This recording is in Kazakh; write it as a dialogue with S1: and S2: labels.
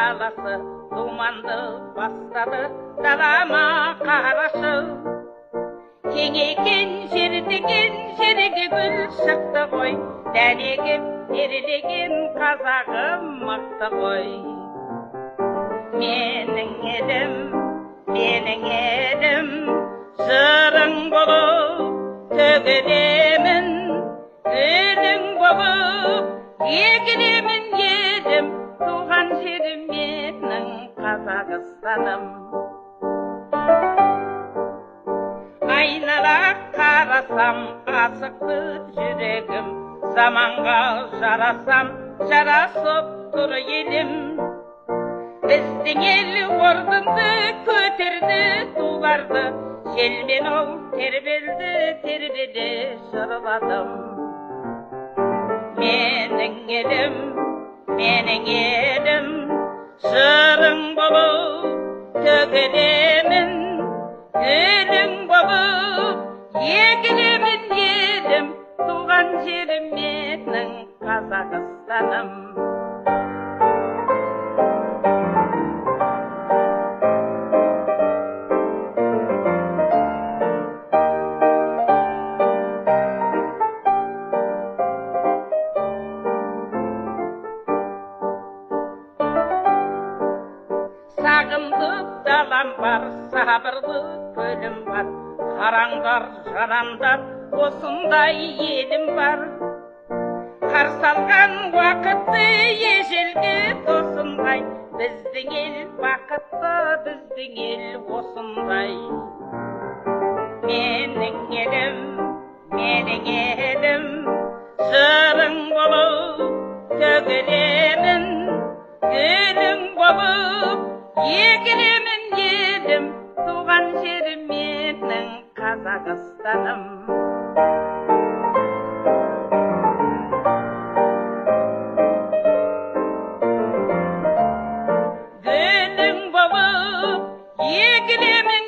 S1: Даласы думанды бастады, далама қарашы. Кең екен жер деген жерге гүл шықты ғой, дән егіп терлеген қазағым мықты ғой. Менің елім, менің елім, жырың болып төгілемін, гүлің болып егілемін елім, туған жерім менің Қазақстаным. Айнала қарасам асықты жүрегім, заманға жарасам, жарасып тұр елім. Біздің ел ордынды көтерді туларды, желмен ол тербелді, тербеле жырладым. Менің елім, менің елім, жырың болып төгілемін, гүлің болып егілемін елім, туған жерім менің Қазақстаным. Сағындып далам бар, сабырлы көлім бар, қараңдар, жарандар, осындай елім бар. Қарсы алған уақытты ежелгі досындай, біздің ел бақытты, біздің ел осындай. Менің елім, менің елім, жырың болып төгілемін, гүлің болып егілемін елім, туған жерім менің Қазақстаным. Гүлің болып егілемін.